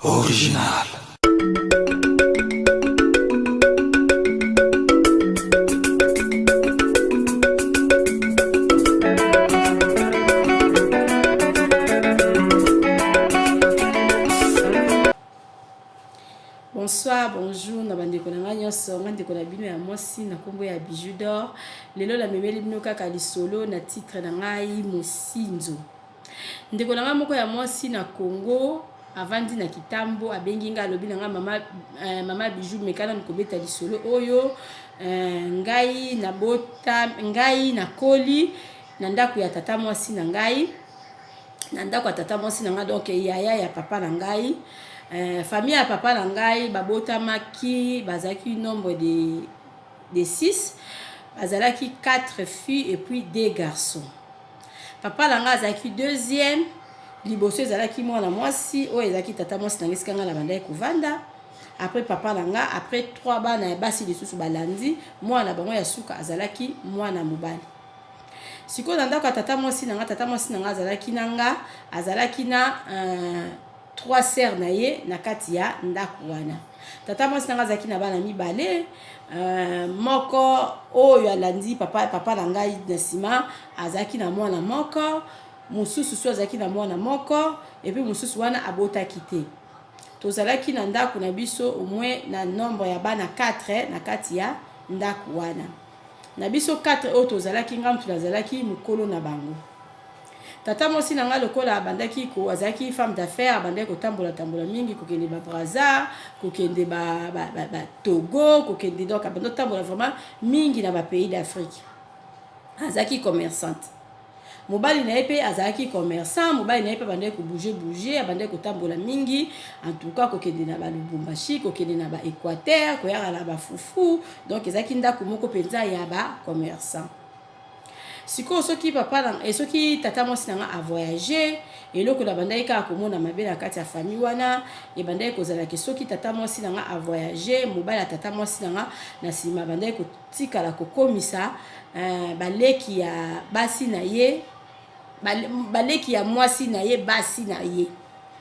Original. Bonsoir, bonjour na bandeko na ngai nyonso, ngai ndeko na bino ya mwasi na nkombo ya Bijou d'or. Lelo namemeli bino kaka lisolo na titre na ngai Mosinzo. Ndeko na ngai moko ya mwasi na Congo avandi na Kitambo abengi ngai alobi na ngai mama, eh, mama Bijou meka nanu kobeta lisolo oyo eh, ngai nabota ngai nakoli na ndako ya tata mwasi na ngai na ndako ya tata mwasi na ngai donc yaya ya papa na ngai eh, famille ya papa na ngai babotamaki bazalaki nombre de 6 bazalaki 4 filles et puis 2 garçons. Papa na ngai azalaki deuxième, liboso ezalaki mwana mwasi oyo ezalaki tata mwasi na ngai esika ngai nabandaki kovanda. Après papa na ngai, après trois bana ya basi lisusu balandi, mwana na bango ya suka azalaki mwana mobali. Sikoyo na ndako ya tata mwasi na ngai, tata mwasi na ngai azalaki na nga, azalaki na euh, trois sœurs na ye na kati ya ndako wana. Tata mwasi na ngai azalaki na bana mibale, euh, moko oyo alandi papa, papa na ngai na nsima azalaki na mwana moko, mosusu so azalaki na mwana moko, epuis mosusu wana abotaki te. Tozalaki na ndako na biso au moins na nombre ya bana 4 na kati ya ndako wana. Na biso 4 oyo tozalaki, ngai moto nazalaki mokolo na bango. Tata mwasi na ngai lokola abandaki ko azalaki femme d'affaires, abandaki kotambola tambola mingi, kokende ba Brazza, kokende ba, ba, ba, ba Togo, kokende donc abandaki kotambola vraiment mingi na ba pays d'Afrique. Azalaki commerçante. Mobali na ye mpe azalaki commerçant, mobali na ye mpe abandaki ko bouger bouger, abandaki kotambola mingi, en tout cas kokende na ba Lubumbashi, kokende na ba Equateur, koyaka na ba fufu, donc ezalaki ndako moko mpenza ya ba commerçant. Sikoyo soki papa na eh, soki tata mwasi na nga a voyager, eloko na bandaki kaka komona mabe na kati ya famille wana ebandaki kozala ke soki tata mwasi na nga a voyager, mobali ya tata mwasi na nga na nsima abandaki kotikala kokomisa eh, baleki ya basi na ye baleki ya mwasi na ye basi na ye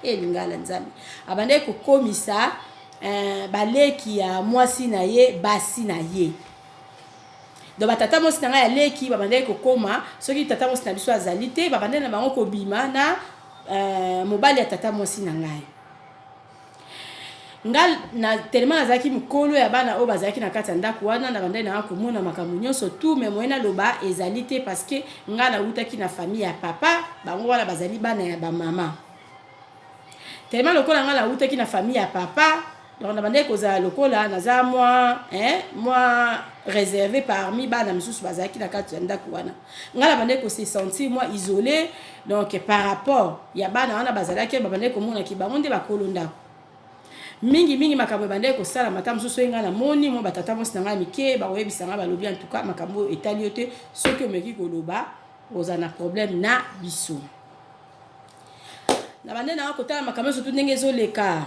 e lingala nzambe abandaki kokomisa eh, baleki ya mwasi na ye basi na ye. Donc ba tata mwasi na ngai ya leki babandaki kokoma soki tata mwasi na biso azali te, babandaki na bango kobima na euh, mobali ya tata mwasi na ngai. Nga na tellement nazalaki mokolo ya bana oyo bazalaki na kati ya ndako wana, nabandaki na nga komona makambo nyonso tout, mais moyen naloba ezali te parce que nga nawutaki na famille ya papa, bango wana bazali bana ya ba mama. Tellement lokola nga nawutaki na famille ya papa, donc nabandaki kozala lokola naza mwa hein, mwa réservé parmi bana misusu bazalaki na kati ya ndako wana. Nga nabandaki ko se sentir mwa isolé, donc par rapport ya bana wana bazalaki, babandaki komona ki bango nde bakolo ndako. Mingi mingi makambo ebandaki kosalama ata mosusu oyo ngai namoni mwa batata mwasi na ngai mike bakoyebisa ngai, balobi en tout cas makambo oyo etali yo te, soki omeki koloba ozala na problème na biso. Na bandaki nanga kotala makambo nyonso tu ndenge ezoleka.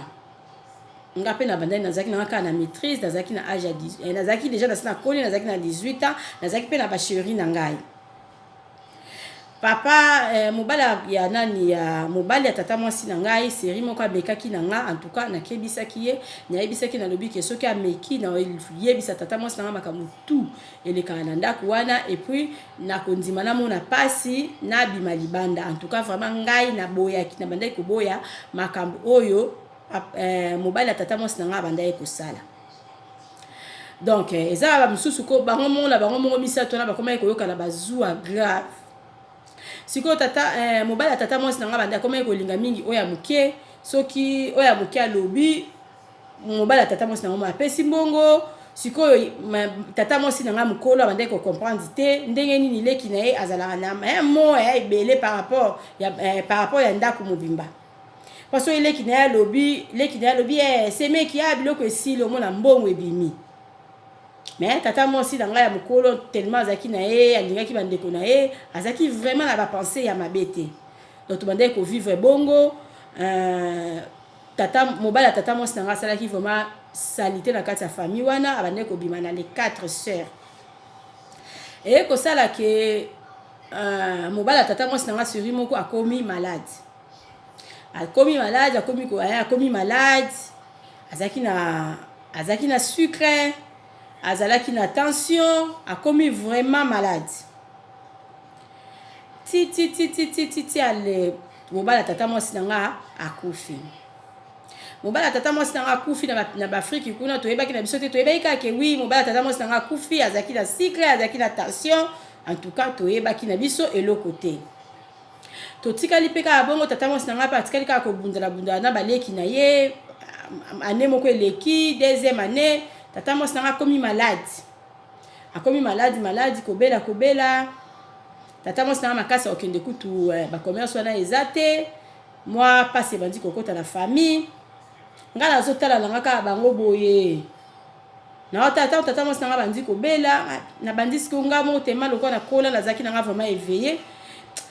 Nga mpe na bandaki nazalaki nanga kaka na maîtrise, nazalaki na age ya eh, nazalaki déjà nasi nakoli, nazalaki na 18 ans, nazalaki mpe na ba cherie na ngai. Papa eh, mobali ya nani ya mobali ya tata mwasi na ngai serie moko amekaki na nga, en tout cas nakebisaki ye, nayebisaki nalobi ke soki ameki na yebisa tata mwasi na nga makambo tout elekaka na ndako wana et puis nakondima namona pasi nabima libanda. En tout cas vraiment ngai naboyaki, nabandaki koboya makambo oyo eh, mobali ya tata mwasi na ngai abandaki kosala. Donc eh, eza ba mosusu ko bango moko na bango moko misato wana bakomaki koyokana bazuwa grave. Sikoyo tata eh, mobali ya tata mwasi na ngai abandaki akomaki kolinga mingi oyo ya moke, soki oyo ya moke alobi mobali ya tata mwasi na ngai apesi mbongo. Sikoyo tata mwasi na ngai mokolo abandaki ko comprendre te ndenge nini leki na ye azalaka na eh, mo ya ebele par rapport ya, eh, par rapport ya ndako mobimba. Parce que leki na ye alobi, leki na ye alobi eh, semeki ya biloko esili, omona mbongo ebimi. Mais tata mwasi na ngai ya mokolo tellement azalaki na ye, alingaki bandeko na ye, azalaki vraiment na ba pensées ya mabe te. Donc tobandaki ko vivre bongo. Euh, tata mobali ya tata mwasi na ngai asalaki vraiment salite na kati ya famille wana, abandaki kobima na les 4 sœurs. Eye kosala ke euh, mobali ya tata mwasi na ngai suri moko akomi malade. Akomi malade, akomi akomi malade, azalaki na azalaki na sucre, azalaki na tension, akomi vraiment malade. Ti ti ti ti ti ti ti ale mobali ya tata mwasi na nga akufi. Mobali ya tata mwasi na nga akufi na baafriki kuna, toyebaki na biso te, toyebaki kaka ke oui, mobali ya tata mwasi na nga akufi, azalaki na cycle, azalaki na tension. En tout cas toyebaki na biso eloko te. Totikali mpe kaka bongo. Tata mwasi na ngai mpe atikali kaka kobundana bundana na baleki na ye. Année moko eleki, deuxième année, tata mwasi na ngai akomi malade, akomi malade, malade, kobela, kobela. Tata mwasi na ngai makasi akokende kutu bacommerce wana eza te. Mwa mpasi ebandi kokota na famille. Ngai nazotala na ngai kaka bango boye, naotala ntango tata mwasi na ngai bandi kobela. Nabandi sikoyo ngai moko tema lokola nakola, nazalaki na ngai vraiment éveillé,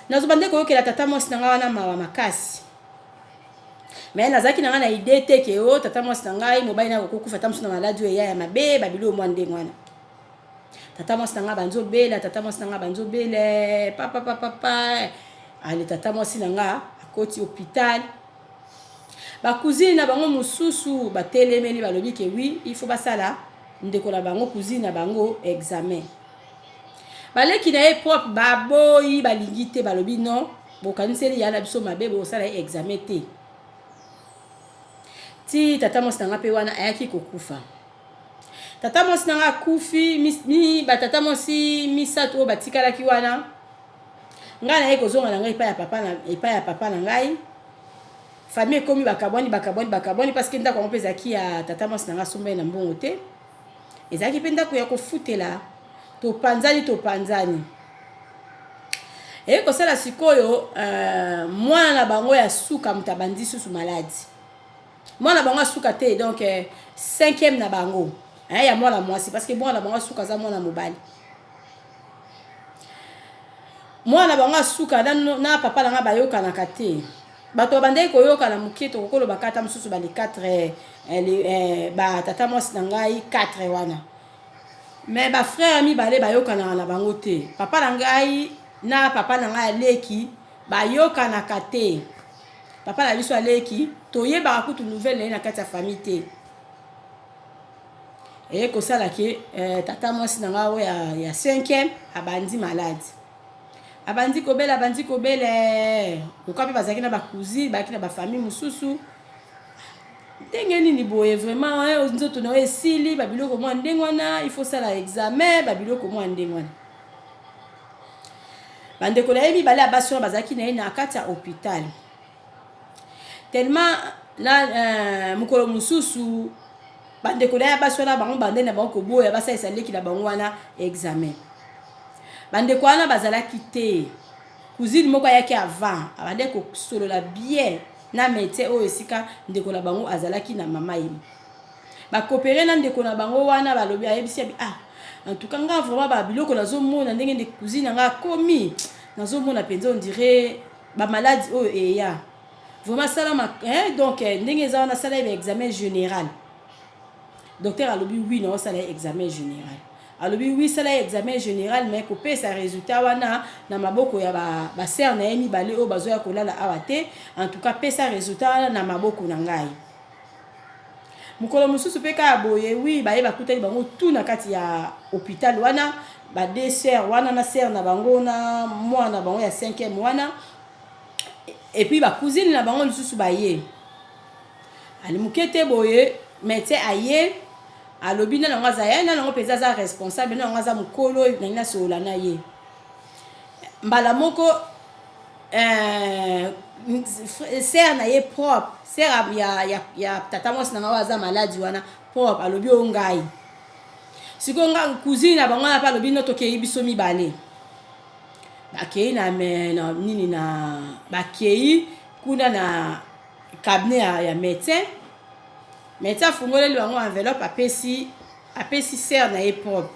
nazobande koyokela tata mwasi na ngai wana mawa makasi. Mais nazalaki na ngai na idée te ke o tata mwasi na ngai, mobali na kokufa ata mosu na maladi oyo eya ya mabe, babilo mwa ndenge wana. Tata mwasi na ngai banzi obela, tata mwasi na ngai banzi obele, papa papa papa. Ale tata mwasi na ngai akoti hôpital. Bacousine na bango mosusu batelemeli, balobi ke oui, il faut basala ndeko na bango, cousine na bango, examen. Baleki na ye propre baboyi, balingi te, balobi non, bokaniseli ya na biso mabe, bosala ye examen te. Ti tata mwasi na nga mpe wana ayaki kokufa. Tata mwasi na nga akufi, mi, batata mwasi misato oyo batikalaki wana, ngai naye kozonga na ngai epai ya papa na ngai. Famille ekomi bakabwani, bakabwani, bakabwani, parce que ndako yango mpe ezalaki ya tata mwasi na ngai, asomba ye na mbongo te, ezalaki mpe ndako ya kofutela. Topanzani, topanzani. Eye kosala sikoyo, mwana na bango ya suka moto abandi susu maladi. Mwana bango asuka te, donc cinquième na bango ya mwana mwasi, parce que mwana bango asuka aza mwana mobali. Mwana bango asuka na papa na nga bayokanaka te. Bato babandaki koyokana moke, tokokoloba kata mosusu bale 4, batata mwasi na ngai 4 wana. Mais bafrère mibale bayokanaka na bango te. Papa na ngai na papa na ngai aleki bayokanaka te. Papa na biso aleki, toyebaka kutu nouvelle na ye na kati ya famille te. Eye kosala ke tata mwasi na ngai oyo ya cinquième abandi maladi, abandi kobela, abandi kobela. Loka mpe bazalaki na bacousine, bazalaki na bafamille mosusu. Ndenge nini boye vraiment, nzoto na yo esili, babiloko mwa ndenge wana, il faut sala examen, babiloko mwa ndenge wana. Bandeko na ye mibale ya basi wana bazalaki na ye na kati ya hôpital tellement na mokolo mosusu, bandeko na ye ya basi wana, bango bande na bango koboya basalisa leki na bango wana examen. Bandeko wana bazalaki te. Cousine moko ayaki avant, abande kosolola bien na médecin oyo esika ndeko na bango azalaki na mama ye. Bacoopérer na ndeko na bango wana, balobi, ayebisi abi: "Ah, en tout cas nga vraiment babiloko nazomona, ndenge nde cousine na nga akomi, nazomona mpenza on dirait bamaladi oyo eya vraiment salama, hein. Donc ndenge eza wana, asala ye baexamen général." Docteur alobi: "Oui, naosala ye examen général." Alobi: "Oui, sala ye examen général, mais kopesa résultat wana na maboko ya basœur na ye mibale oyo bazoya kolala awa te. En tout cas pesa résultat wana na maboko na ngai." Mokolo mosusu mpe kaka boye, oui, baye bakutani bango tu na kati ya hôpital wana, ba deux sœurs wana na sœur na bango na mwana na bango ya cinquième wana, et puis bacousine na bango lisusu baye. Ali moke te boye, médecin aye, alobi nani yango aza ye, nani yango mpenza aza responsable, nani yango aza mokolo, nangi nasolola na ye. Mbala moko sœur na ye propre, sœur ya tata mwasi na ngai oyo aza maladi wana propre, alobi: "O ngai sikoyo nga." Cousine na bango wana mpe alobi: "No, tokei biso mibale." Bakei na nini na bakei kuna na cabinet ya médecin. Médecin afungoleli bango enveloppe, apesi sœur na ye propre,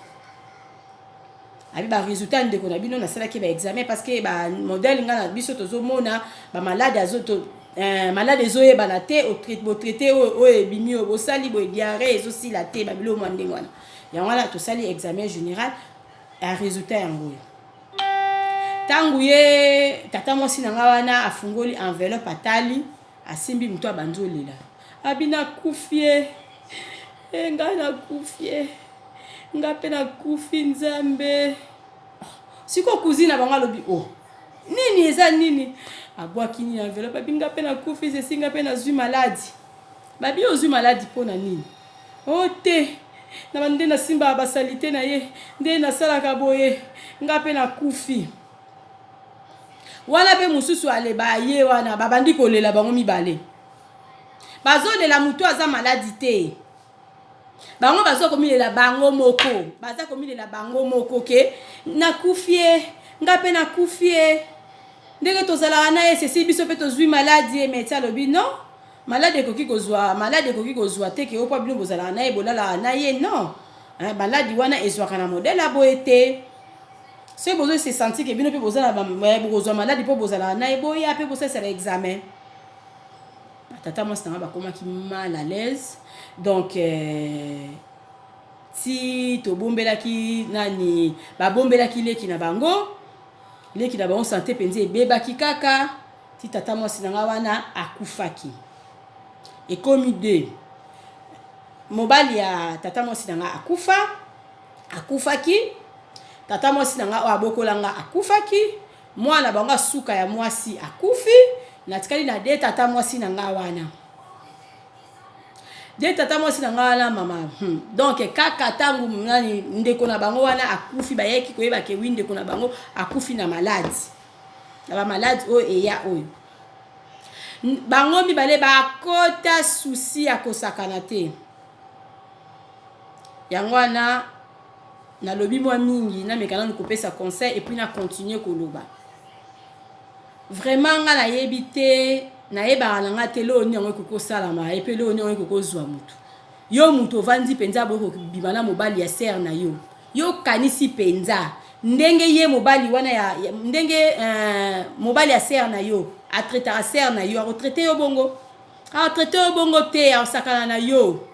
abi: "Barésultat ndeko na bino, nasalaki baexamen, parce que bamodèle ngai na biso tozomona bamaladi malade ezoyebana te, botraiter oyo ebimi, oyo bosali boye, diarrhée ezosila te, babilo mwa ndenge wana. Yango wana tosali examen général ya résultat yango oyo." Ntango ye tata mwasi na ngai wana afungoli enveloppe, atali. Asimbi moto, abandi olela, abi nakufi ye e, ngai nakufi ye, ngai mpe nakufi Nzambe. Sikoyo cousine na bango alobi: "O oh, nini eza nini?" Abwaki nini, enveloppe. Abi: "Nga mpe nakufi, sesi nga mpe nazwi maladie." Babi: "Ozwi maladie mpo na nini?" "O te, na bande nasimbaka basaleté na ye nde nasalaka boye, nga mpe nakufi." Wana mpe mosusu aleba ye wana, babandi kolela bango mibale. Bazolela motu aza maladie te, bango baza komilela bango moko, baza komilela bango moko ke nakufi ye, nga mpe nakufi ye, ndenge tozalaka na ye sesi, biso mpe tozwi maladie ye. Médecin alobi: "Non, maladie ekoki kozwa, maladie ekoki kozwa te ke opo bino bozalaka na ye, bolalaka na ye. Non, maladie wana ezwaka na modèle ya boye te. Soki bozo se sentir ke bino mpe bokozwa maladie mpo bozalaka na ye, boya mpe bosalisaka examen." Batata mwasi nanga bakomaki mal à l'aise. Donc ti tobombelaki nani, babombelaki leki na bango, leki na bango santé mpenza ebebaki kaka ti tata mwasi na nga wana akufaki. Ekomi de mobali ya tata mwasi na nga akufa, akufaki. Tata mwasi na nga oyo abokola nga akufaki. Mwana bango asuka ya mwasi akufi. Natikali na de tata mwasi na nga wana, de tata mwasi na nga wana mama. Donc kaka ntango nani, ndeko na bango wana akufi, bayaki koyeba ke oui, ndeko na bango akufi na maladie, na bamaladie oyo eya oyo. Bango mibale bakota souci ya kosakana te. Yango wana nalobi mwa mingi, nameka nanu kopesa conseil et puis na continue koloba. Vraiment nga nayebi te, nayebaka na nga te loo nini yango ekoki kosalama, epe loo nini yango ekoki kozwa motu. Yo motu ovandi mpenza boye kobima na mobali ya sœur na yo, yo kanisi mpenza ndenge ye mobali wana ya ndenge mobali ya sœur na yo atraitaka sœur na yo, akotraite yo bongo? Akotraite yo bongo te, akosakana na yo,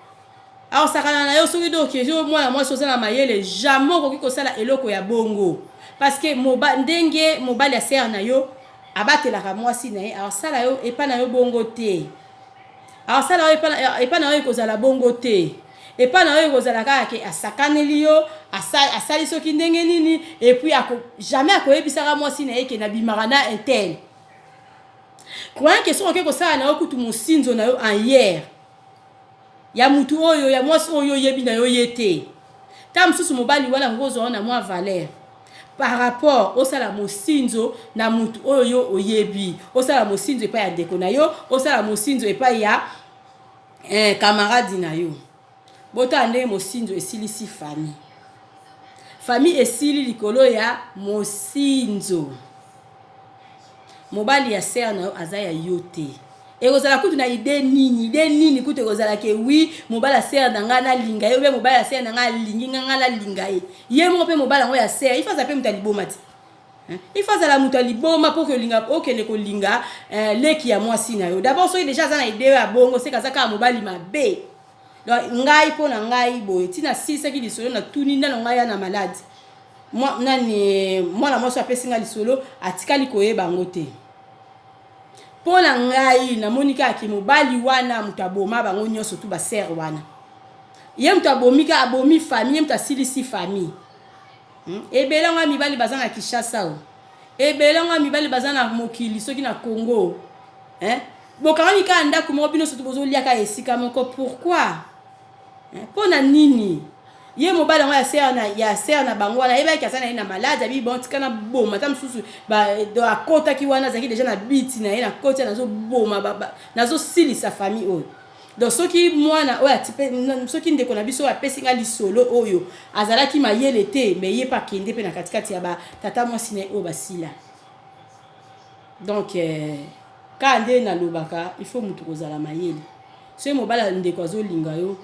akosakana na yo. Soki donc yo mwana mwasi oza na mayele, jamais okoki kosala eloko ya bongo, parce que ndenge mobali ya sœur na yo abatelaka mwasi na ye, akosala yo epai na yo bongo te. Akosala yo epai na yo ekozala bongo te. Epai na yo ekozala kaka ke asakaneli yo, asali soki ndenge nini, et puis jamais akoyebisaka mwasi na ye ke nabimaka na un tel. Croyant ke soki oke kosala na yo kutu mosinzo na yo en ya mutu oyo ya mwasi oyo oyebi na yo ye te, ta mosusu mobali wana akokozwa na mwa valeur par rapport osala mosinzo na mutu oyo yo oyebi, osala mosinzo epai ya ndeko na yo, osala mosinzo epai ya camarade na yo. Botala ndenge mosinzo esilisi famille, famille esili likolo ya mosinzo. Mobali ya sœur na yo aza ya yo te. Ekozala kutu na idée nini, idée nini kutu ekozala ke oui, mobali ya sœur na ngai nalinga ye, obe mobali ya sœur na ngai alingi ngai, ngai nalinga ye? Ye moko mpe mobali yango ya sœur, il faut aza mpe moto ya liboma ti, il faut azala moto ya liboma mpo kolinga okende kolinga leki ya mwasi na yo. D'abord soki déjà aza na idée oyo ya bongo, seka aza kaka mobali mabe. Donc ngai, mpo na ngai boye, ntina silisaki lisolo, natuni nano ngai ya na maladie nani, mwana mwasi apesi ngai lisolo, atikali koyeba yango te. Mpo na ngai namoni kaka ke mobali wana moto aboma bango nyonso tu, basœur wana, ye moto abomi kaka, abomi famille, ye moto asilisi famille. Ebele yango ya mibali baza na Kinshasa o, ebele yango ya mibali baza na mokili, soki na Congo, hein? Bokangami kaka ndako moko, bino surtout bozoliaka esika moko, pourquoi? Mpo na nini? Ye mobali yango ya sœur na ya sœur na bango wana ayebaki aza na ye na maladie, abi: "Bon, tika na boma." Ata mosusu akotaki wana, azalaki déjà na biti na ye, na koti, nazoboma, nazosilisa famille oyo. Donc soki mwana oyo atipe, soki ndeko na biso oyo apesi nga lisolo oyo azalaki mayele te, mais ye mpe akende mpe na katikati ya batata mwasi na ye oyo basila. Donc kaka nde nalobaka, il faut motu kozala mayele. Soki mobali ya ndeko azolinga yo,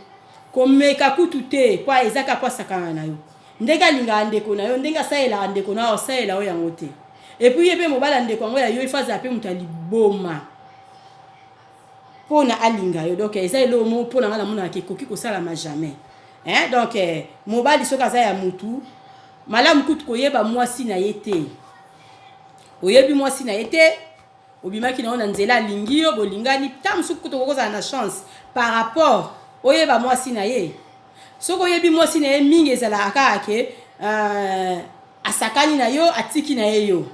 komeka kutu te, po eza kaka po asakana na yo ndenge alingaka ndeko na yo, ndenge asalelaka ndeko na yo, asalela yo yango te. Et puis ye mpe mobali ya ndeko yango ya yo, il faut azala mpe moto ya liboma mpona alinga yo. Donc eza eloko moko mpo na ngai namonaka ekoki kosalama jamais, hein? Donc mobali soki aza ya mutu malamu, kutu koyeba mwasi na ye te, oyebi mwasi na ye te. Obimaki na yo na nzela, alingi yo, bolingani. Ta mosusu kutu okoki kozala na chance par rapport oyeba mwasi na ye. Soki oyebi mwasi na ye mingi, ezalaka kaka ke asakani na yo, atiki na ye yo.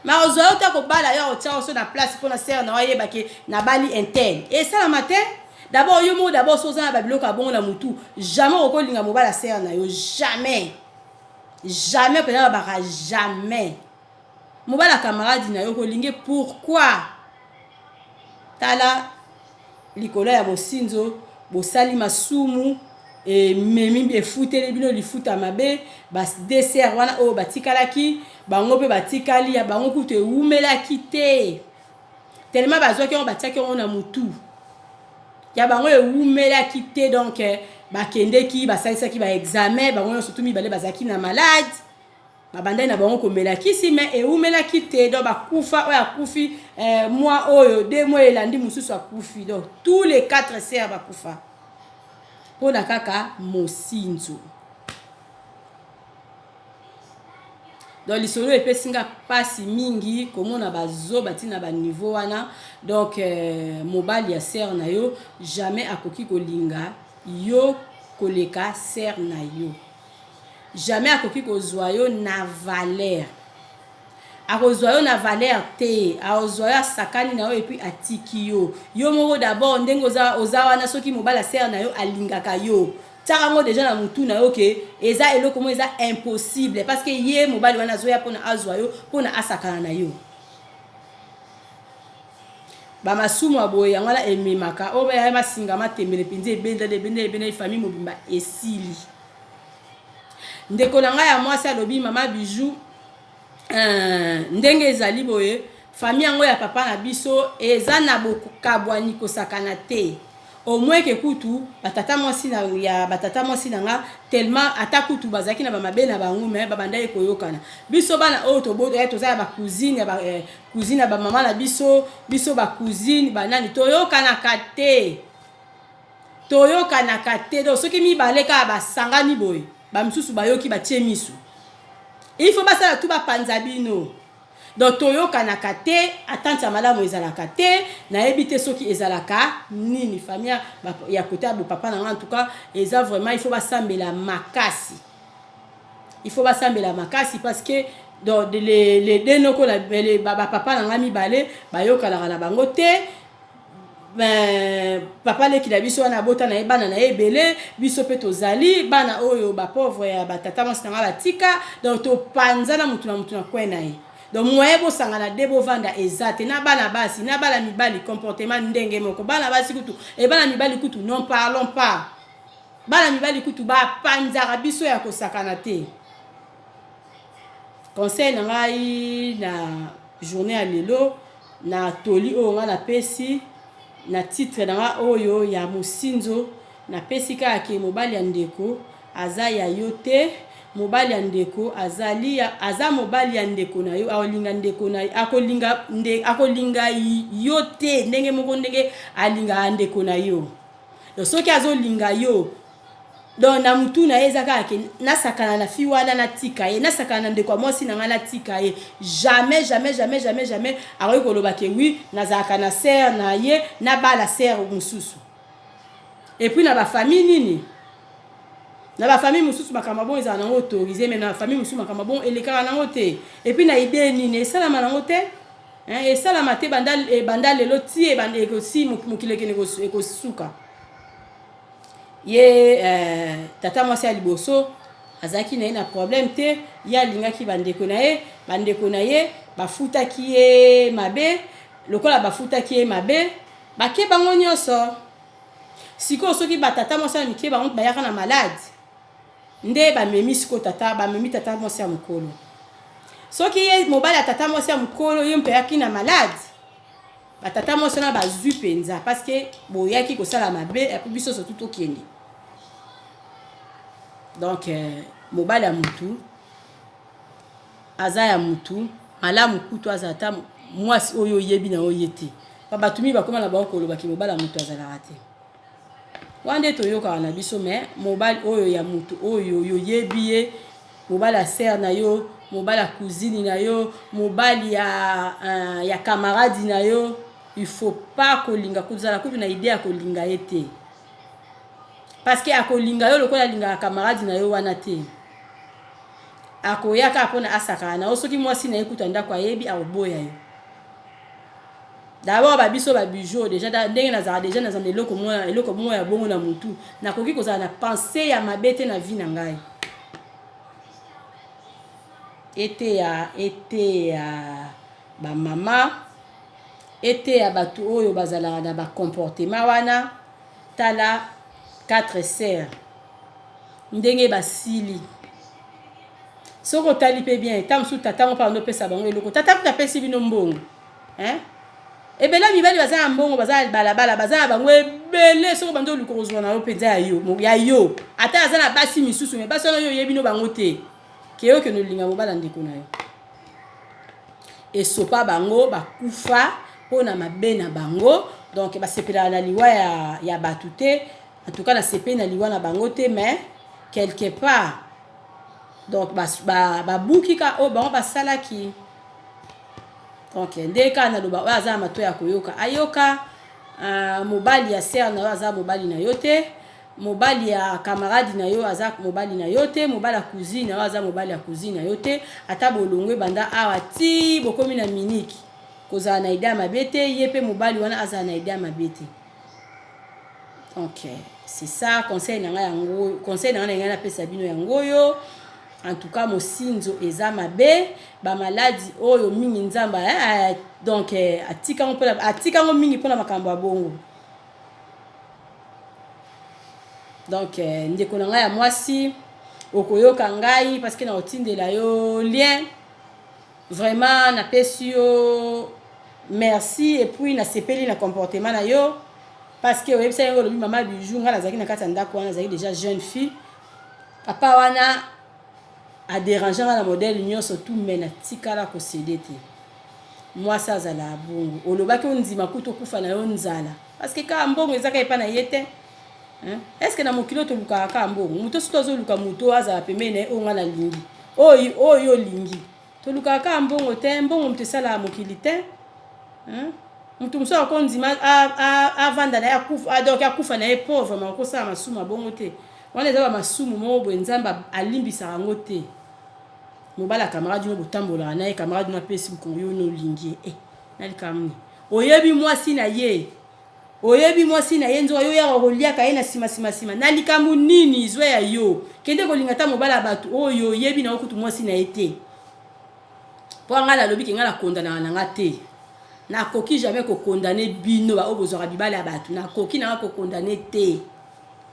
Ma ozwa yo ta kobala yo, akotia yo so na place mpona sœur na yo ayeba ke nabali un tel. Esalama te. D'abord yo moko, d'abord so oza na babiloko ya bongo na mutu, jamais okolinga mobali ya sœur na yo, jamais, jamais mpenza, babaka jamais. Mobali ya camarade na yo kolinge pourquoi? Tala likolo ya mosinzo, bosali masumu, ememi efuteli bino lifuta mabe. Ba deux sœurs wana oyo batikalaki, bango mpe batikali ya bango kutu ewumelaki te, tellement bazwaki yango, batiaki yango na mutu ya bango, ewumelaki te. Donc bakendeki, basalisaki baexamen, bango nyonso tu mibale bazalaki na malade, babandaki na bango komela kisi, mais ewumelaki te. Donc bakufa, oyo akufi mois oyo, 2 mois elandi, mosusu akufi. Donc tous les quatre sœurs bakufa mpona kaka mosinzo. Donc lisolo epesi nga mpasi mingi komona bazoba ntina baniveau wana. Donc mobali ya sœur na yo jamais akoki kolinga yo koleka sœur na yo, jamais akoki kozwa yo na valeur, akozwa yo na valeur te. Akozwa yo, asakani na yo et puis atiki yo. Yo moko d'abord, ndenge oza, oza wana, soki mobali ya sœur na yo alingaka yo, tiaka yango déjà na mutu na yo ke eza eloko moko eza impossible, parce que ye mobali wana azoya mpona azwa yo mpona asakana na yo. Bamasumu ya boye, yango wana ememaka oyo baya masinga matembele mpenza, ebendeli, ebendeli, ebendeli, famille mobimba esili. Ndeko na ngai ya mwasi alobi: "Mama Bijou, ndenge ezali boye, famille yango ya papa na biso eza na bokabwani kosakana te. Au moins ke kutu batata mwasi na ya batata mwasi na nga, tellement ata kutu bazalaki na bamabe na bango, mais babandaki koyokana. Biso bana oyo toza ya bacousine ya ba, cousine ya bamama na biso, biso bacousine banani, toyokanaka te, toyokanaka te. Donc soki mibale kaka basangani boye, bamisusu bayoki, batie miso, il faut basala tu bapanza bino. Donc toyokanaka te, attente ya malamu ezalaka te. Nayebi te soki ezalaka nini. Famille ya côté ya bopapa na nga, en tout cas eza vraiment, il faut basambela makasi, il faut basambela makasi, parce que donc les deux noko, bapapa na nga mibale bayokanaka na bango te. Ben, papa leki na biso wana abota na ye bana na ye ebele, biso mpe tozali bana oyo bapauvre ya batata mwasi na nga batika. Donc topanza na mutu na mutu na kwe na ye. Donc moyen bosangana de bovanda eza te. Na bana basi na bana mibali, comportement ndenge moko. Bana basi kutu e bana mibali kutu, non parlons pas. Bana mibali kutu bapanzaka biso ya kosakana te. Conseil na ngai na journée ya lelo, na toli oyo ngai napesi na titre na nga oyo ya mosinzo, napesi kaka ke mobali ya ndeko aza ya yo te. Mobali ya ndeko azali, aza mobali ya ndeko na yo, akolinga ndeko na akolinga nde, akolinga yo te ndenge moko ndenge alingaka ndeko na yo. Donc soki azolinga yo, donc na mutu na ye eza kaka ke nasakana na fille wana, natika ye, nasakana na ndeko ya mwasi na ngai, natika ye. Jamais, jamais, jamais, jamais, jamais akoki koloba ke oui, nazalaka na sœur na ye, nabala sœur mosusu. Et puis na bafamille nini, na bafamille mosusu makambo bon ezala nango autorisé, mais na bafamille mosusu makambo bon elekaka nango te. Et puis na idée nini, esalama nango te, esalama te. Banda lelo ti ekosi mokili ekende ekosuka. Ye tata mwasi ya liboso azalaki na ye na problème te, ye alingaki bandeko na ye. Bandeko na ye bafutaki ye mabe. Lokola bafutaki ye mabe, bake bango nyonso. Sikoyo soki batata mwasi ya mike, bango bayaka na malade nde bamemi. Sikoyo tata, bamemi tata mwasi ya mokolo. Soki ye mobali ya tata mwasi ya mokolo, ye mpe ayaki na malade, batata mwasi wana bazwi mpenza, parce que boyaki kosala mabe, et puis biso surtout tokende. Donc mobali ya mutu aza ya mutu malamu, kutu aza ata mwasi oyo oyebi na oye te. Bato mingi bakóma na bango kolobaki mobali ya mutu azalaka te. Wana nde toyokaka na biso. Mais mobali oyo ya mutu oyo oyebi ye, mobali ya sœur na yo. mobali ya cousine na yo, mobali ya, ya camarade na yo, il faut pas kolinga, kozala kutu na idée ya kolinga ye te, parce que akolinga yo lokola alingaka camarade na yo wana te. Akoya kaka mpona asakana na yo. Soki mwasi na ye kuta ndako ayebi, akoboya yo. D'abord babiso babijoux déjà, ndenge nazala déjà, nazala na eloko moko, eloko moko ya bongo na motu, nakoki kozala na pensée ya mabe te na vie na ngai. Eteya, eteya bamama, eteya bato oyo bazalaka na bacomportement wana. Tala 4 sœurs ndenge basili. Soki otali mpe bien, ta mosusu tata ngo mpa opesa bango eloko, tata kuta apesi bino mbongo, hein? Ebele mibali baza na mbongo, baza na balabala, baza na bango ebele. Soki bandi oluka kozwa na yo mpenza ya yo, ya yo, ata aza na basi misusu, me basi wana oyo oyebi no bango te, ke okende olinga mobala ndeko na yo, esopa bango, bakufa mpona mabe na bango. Donc basepelaka na liwa ya bato te. En tout cas nasepeli na liwa na bango te, mais quelque part donc babuki ka oyo bango basalaki. Donc nde kaka naloba, oyo aza na matoi ya koyoka ayoka. Mobali ya sœur na yo aza mobali na yo te, mobali ya camarade na yo aza mobali na yo te, mobali ya cousine na yo aza mobali ya cousine na yo te. Ata bolongo ebanda awa ti bokomi na miniki, kozala na idée ya mabe te. Ye mpe mobali wana azala na idée ya mabe te. Donc c'est ça conseil na ngai yango, conseil na ngai na ngai napesa bino yango oyo. En tout cas mosinzo eza mabe, bamaladi oyo mingi Nzambe donc atikango mpona, atikango mingi mpona makambo ya bongo. Donc ndeko na ngai ya mwasi, okoyoka ngai parce que naotindela yo lien. Vraiment napesi yo merci et puis nasepeli na comportement na yo, parce que oyebisa yango, olobi: "Mama Bijou, ngai nazalaki na kati ya ndako wana, nazalaki déjà jeune fille, papa wana adérange nga na modèle nyonso tout, mais natikala kocéder te." Mwasi azala bongo. Olobaki ondima kutu okufa na yo nzala, parce que kaka mbongo ezaka epa na ye te. Est ce que na mokili oyo tolukaka kaka mbongo? Moto soki azoluka moto azala pembeni na ye, oyo nga nalingi, oyo oyo olingi, tolukaka kaka mbongo te. Mbongo moto esalaka mokili te. Moto mosusu akondima avanda na ye, akufa, donc akufa na ye pauvre, ma akosala masumu abongo te. Wana eza bamasumu moko boye Nzambe alimbisaka yango te. Mobali ya camarade no, botambolaka na ye, camarade no apesi mokongo, yo nolingi ye, na likambo nini? Oyebi mwasi na ye, oyebi mwasi na ye, nzoka yo yaka koliaka ye na nsima nsima nsima na likambo nini? Zwa ya yo, kende kolinga ata mobali ya bato oyo oyebi na yo kutu mwasi na ye te. Mpo ngai nalobi ke ngai nakondanaka na nga te, nakoki jamais kocondamner bino baoyo bozwaka bibali ya bato. Nakoki nanga kocondamner te,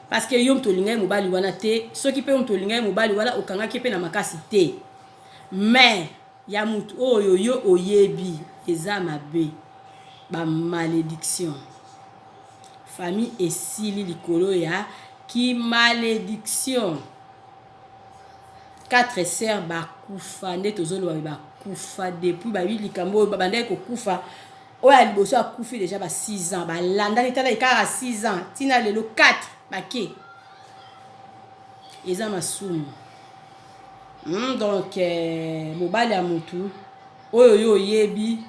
parce que yo moto olingai mobali wana te. Soki mpe moto olingai mobali wana, okangaki mpe na makasi te, mais ya motu oyo yo oyebi eza mabe. Bamalédiction, famille esili likolo ya kimalédiction. Quatre sœurs bakufa, nde tozoloba bakufa depuis babi likambo oyo babandaki kokufa. Oyo ya liboso akufi déjà ba 6 ans, balandani, tala kaka 6 ans ntina lelo 4 bake, eza masumu. Donc mobali ya motu oyo yo oyebi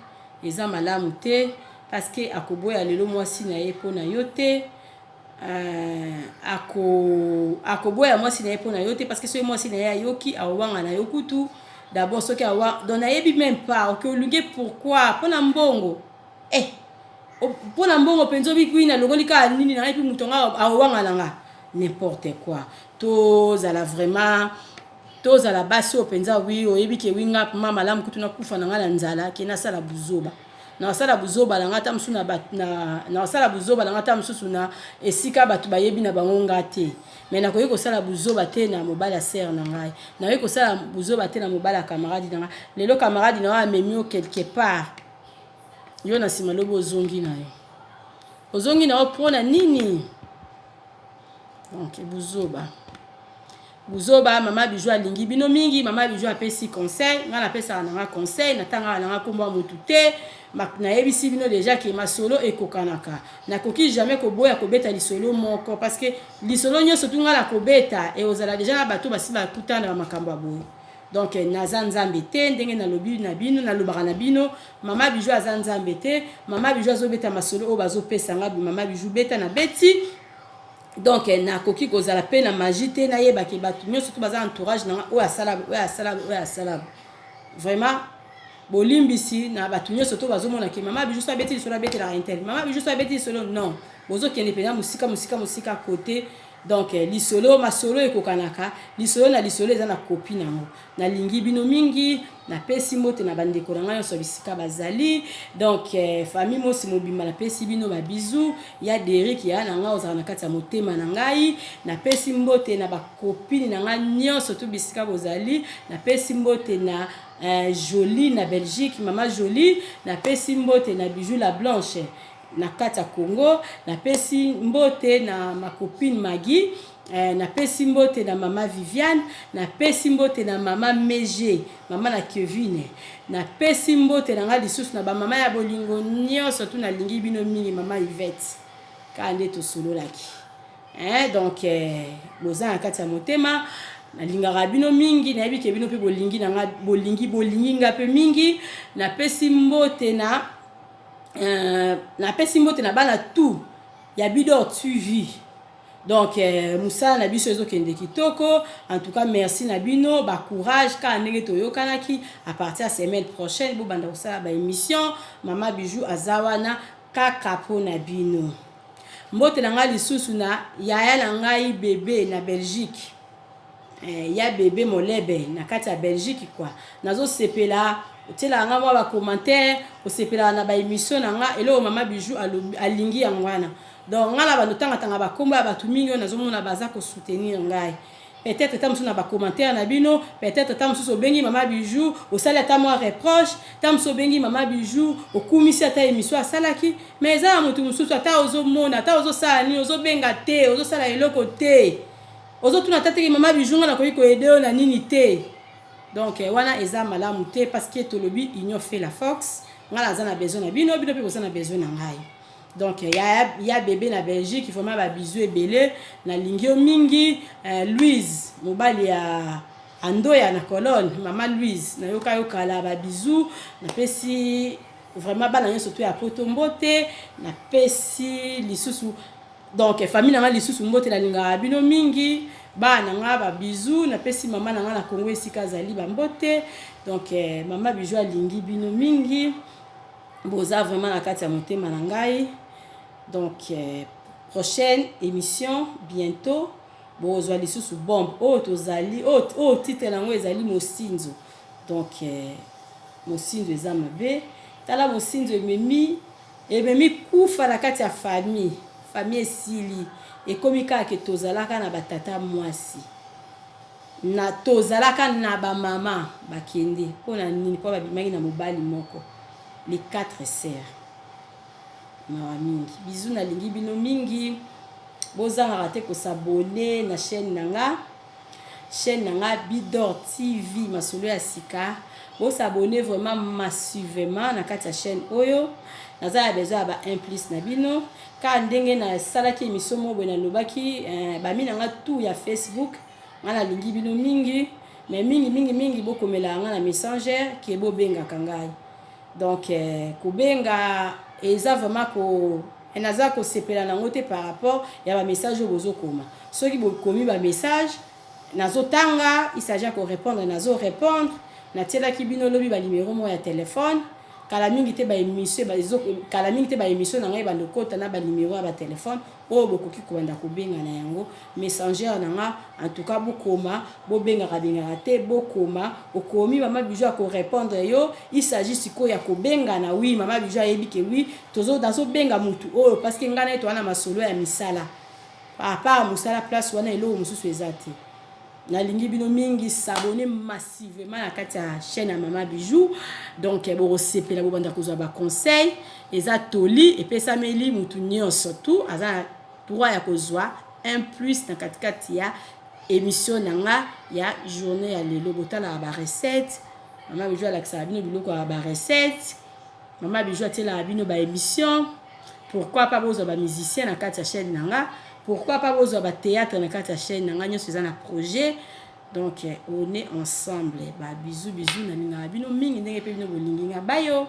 eza malamu te, parce que akoboya lelo mwasi na ye mpo na yo te. Akoboya mwasi na ye mpo na yo te, parce que soki mwasi na ye ayoki, awanga na yo kutu d'abord. Soki awa, donc nayebi même pas oke olingi pourquoi, mpo na mbongo, mpo na mbongo mpenza obikwi, nalongoli kaka nini na ngai, mpi moto nga awanga na nga, n'importe quoi. Tozala vraiment, tozala basi oyo mpenza wi oyebi ke wi nga ma malamu kutu nakufa na ngai na nzala ke nasala buzoba. Nasala buzoba na ngai ata mosusu nasala buzoba na ngai ata mosusu na esika bato bayebi na bango nga te, mais nakoki kosala buzoba te na mobali ya sœur na ngai, nakoki kosala buzoba te na mobali ya camarade na ngai. Lelo camarade na yo amemi yo quelque part, yo na nsima lobi ozongi na yo, ozongi na yo mpona nini? Donc buzoba, buzoba. Mama Bijou alingi bino mingi. Mama Bijou apesi conseil, ngai napesaka nanga conseil, natangaka nanga nkombo ya motu te. Nayebisi bino déjà ke masolo ekokanaka, nakoki jamais koboya kobeta lisolo moko, parce que lisolo nyonso tu ngai nakobeta ekozala déjà na bato basi bakutana na bamakambo ya boye. Donc naza nzambe te, ndenge nalobi na bino, nalobaka na bino, mama Bijou aza nzambe te. Mama Bijou azobeta masolo oyo bazopesa nga. Mama Bijou beta na beti. Donc nakoki kozala mpe na magie te, nayebaki bato nyonso to baza entourage na nga, oyo asala, oyo asala, oyo asala. Vraiment bolimbisi na bato nyonso to bazomona ke mama Bijou so abeti lisolo, abetelaka un tel, mama Bijou so abeti lisolo. Non, bozokende mpenza mosika, mosika, mosika kote. Donc lisolo, masolo ekokanaka, lisolo na lisolo eza na kopi nango. Nalingi bino mingi, napesi mbote na bandeko na ngai nyonso bisika bazali. Donc famille mosi mobimba, napesi bino babisous. Ya Derik, ya na ngai, ozala na kati ya motema na ngai. Napesi mbote na bacopines na ngai nyonso to bisika bozali. Napesi mbote na Jolie na Belgique, mama Jolie. Napesi mbote na Bijou la Blanche na kati ya Congo. Napesi mbote na ma copine Magi. Napesi mbote na mama Viviane. Napesi mbote na mama Mege, mama na Kevine. Napesi mbote na ngai lisusu na bamama ya bolingo nyonso tu. Nalingi bino mingi. Mama Ivete, kaka nde tosololaki, eh, donc boza na kati ya motema. Nalingaka bino mingi, nayebi ke bino mpe bolingi na nga, bolingi, bolingi nga mpe mingi. Napesi mbote na bana tout ya Bidor TV. Donc mosala na biso ezokende kitoko. En tout cas, merci na bino, bacourage. Kaka ndenge toyokanaki, à partir ya semaine prochaine bobanda kosala baémission. Mama Bijou aza wana kaka mpo na bino. Mbote na ngai lisusu na yaya na ngai bebe na Belgique, ya bebe Molebe na kati ya Belgique kua. Nazosepela otielaka nga mwa bacommentaire, osepelaka na baémission na nga. Eloko mama Bijou alingi yango wana. Donc nga na bando tangatanga bakombo ya bato mingi oyo nazomona baza kosoutenir ngai. Peut-être ata mosusu na bacommentaire na bino, peut-être ata mosusu obengi mama Bijou, osali ata mwa reproche, ata mosusu obengi mama Bijou, okumisi ata émission asalaki. Mais eza na motu mosusu, ata ozomona, ata ozosala nini, ozobenga te, ozosala eloko te, ozotuna ata teke mama Bijou, nga nakoki koaider yo na nini te. Donc wana eza malamu te, parce que tolobi union fait la force. Ngai naza na besoin na bino, bino mpe boza na besoin na ngai. Donc ya bebe na Belgique, vraiment babisous ebele, nalingi yo mingi. Louise, mobali ya Andoya na Colonne, mama Louise, nayoka yo kala, babisous. Napesi vraiment bana nyonso to ya Poto mbote. Napesi lisusu donc famille na nga lisusu mbote. Nalingaka bino mingi, bana na nga, babisous. Napesi mama na nga na Kongo esika azali bambote. Donc mama Bijou alingi bino mingi, boza vraiment na kati ya motema na ngai. Donc prochaine émission bientôt, bozwa lisusu bombe oyo tozali oyo titre nango ezali Mosinzo. Donc mosinzo eza mabe. Tala, mosinzo ememi kufa na kati ya famille. Famille esili, ekomi kaka ke tozalaka na batata mwasi na tozalaka na bamama bakende. Mpona nini? Mpo babimaki na mobali moko, les quatre sœurs. Mawa mingi. Bisous, nalingi bino mingi. Bozangaka te kos'abonner na chaîne na nga, chaîne na nga Bidor TV, masolo ya sika. Bos'abonner vraiment massivement na kati ya chaîne oyo. Naza ya besoin ya ba 1 plus na bino. Kaka ndenge nasalaki émission moko boye, nalobaki bami na nga tout ya Facebook, nga nalingi bino mingi, mais mingi mingi mingi bokomelaka nga na Messenger ke bobengaka ngai. Donc kobenga eza vraiment ko naza kosepela nango te par rapport ya bamessage oyo bozokoma. Soki bokomi bamessage, nazotanga, il s'agit ya korépondre, nazorépondre. Natielaki bino lobi banimero moko ya telefone. Kala mingi te baémission, kala mingi te baémission na ngai ebanda okota na banimero ya batelefone oyo bokoki kobanda kobenga na yango Messenger na nga. En tout cas, bokoma, bobengaka bengaka te, bokoma. Okomi, mama Bijou akorépondre yo. Il s'agit sikoyo ya kobengana. Oui, mama Bijou ayebi ke oui, nazobenga mutu oyo parce que ngai na ye toza na masolo ya misala. À part mosala, place wana eloko mosusu eza te. Nalingi bino mingi. S'abonner massivement na kati ya chaîne ya mama Bijou. Donc bokosepela, bobanda kozwa baconseil. Eza toli epesameli mutu nyonso tu aza na droit ya kozwa un plus na katikati ya émission na nga ya journée ya lelo. Botalaka barecette, mama Bijou alakisaka bino biloko ya barecette, mama Bijou atielaka bino baémission. Pourquoi pas bozwa bamusicien na kati ya chaîne na nga? Pourquoi pas bozwa bathéâtre na kati ya chaîne na nga? Nyonso eza na projet. Donc on est ensemble. Ba bisous bisous, nalingaka bino mingi ndenge mpe bino bolingi nga. Bayo.